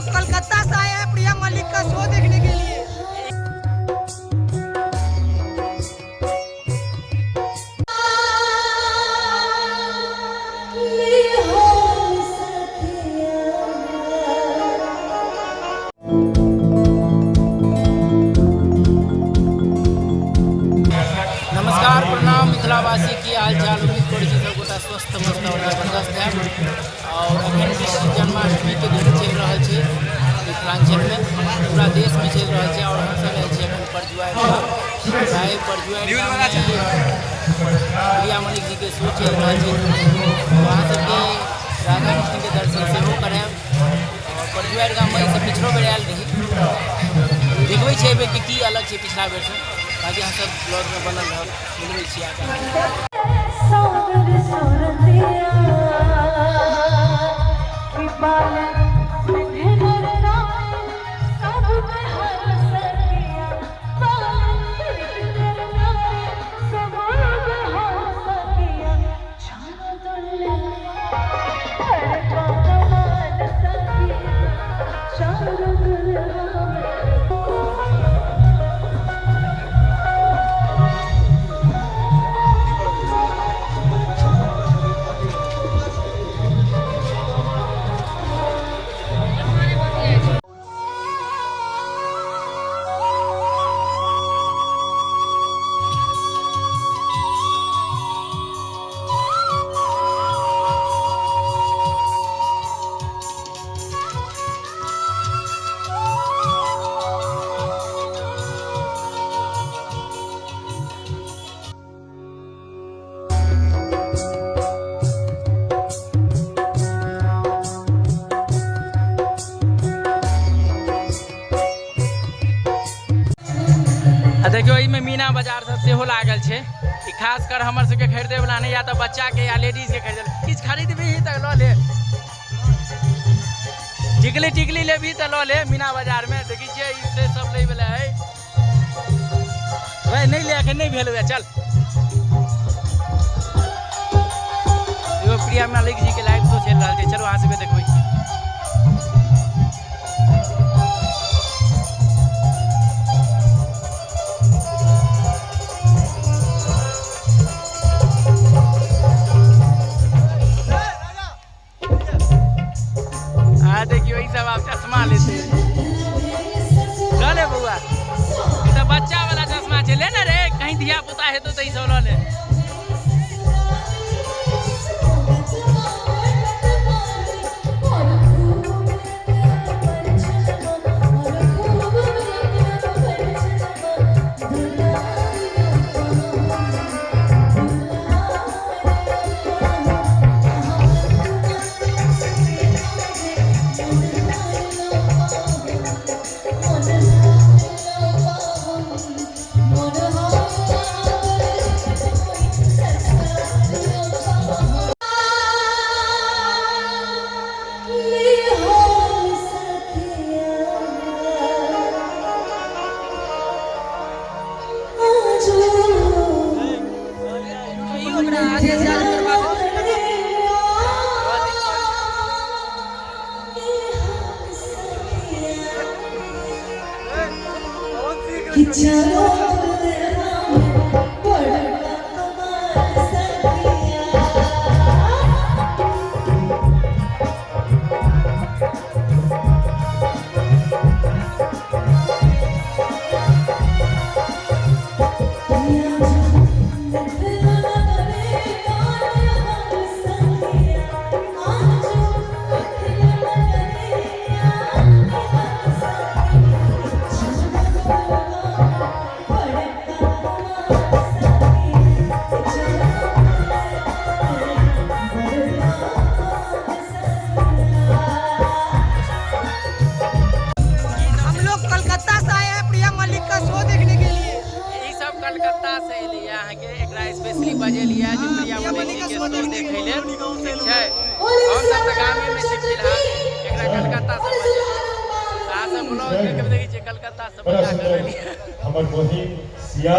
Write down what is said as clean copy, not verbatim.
लोग कलकत्ता से आए हैं प्रिया मलिक का शो देखने के लिए। नमस्कार, प्रणाम मिथिलावासी, की हाल चाल? उम्मीद करै छी सब गोटा स्वस्थ, मस्त और जबरदस्त है। और अखन कृष्ण जन्माष्टमी के दिन चलि रहल छै मिथिलांचल में, पूरा देश में चलि रहल छै। और हमसब आयल छी अखन परजुआर परजुआर प्रिया मलिक जी के शो चलि रहल छै। अहाँ सबके राधा कृष्ण के दर्शन सेहो करायब। और परजुआर गाममे एहिसँ पिछलो बेर आयल रही, देखबै छै एहि बेर कि की अलग छै पिछला बेरसँ। बाकी अहाँ सब ब्लॉगमे बनल रहब, मिलबै छी आगाँ। आ देखियौ, एहिमे मीना बाजार सब सेहो लागल छै। ई खास कर हमर सबके खरीदे वाला नहि, या तऽ बच्चा के या लेडीज के खरीदे। किछु खरीदबही तऽ लऽ ले, टिकली टिकली लेबही तऽ लऽ ले। मीना बाजार में देखै छियै, ई से सब लै वाला है। भाई नहि ले, एखन नहि भेल हुए, चल। एगो प्रिया मलिक जी के लाइव शो चलि रहल छै, चलू अहाँ सबके देखबै छी। आ देखियौ, ई सब आब चश्मा लेते। लऽ ले बौआ, ई तऽ बच्चा वाला चश्मा छै, ले ने रे, कहीं धिया पुता हेतौ तऽ ई सब लऽ ले। हम लोग कलकत्ता से आए हैं प्रिया मलिक का शो देखने के लिए। ई सब कलकत्ता से एलियै अहाँके, एकरा स्पेशली बजेलियै जे प्रिया मलिक जी के शो देखै लेल। ठीक छै, हम सब तऽ गामे मे छी फिलहाल, एकरा कलकत्ता से बजेलियै। अहाँ सब ब्लॉग देख देखै छियै, कलकत्ता से बड़ा बजा कर सुंदर एलियै। हमर बहिन सिया।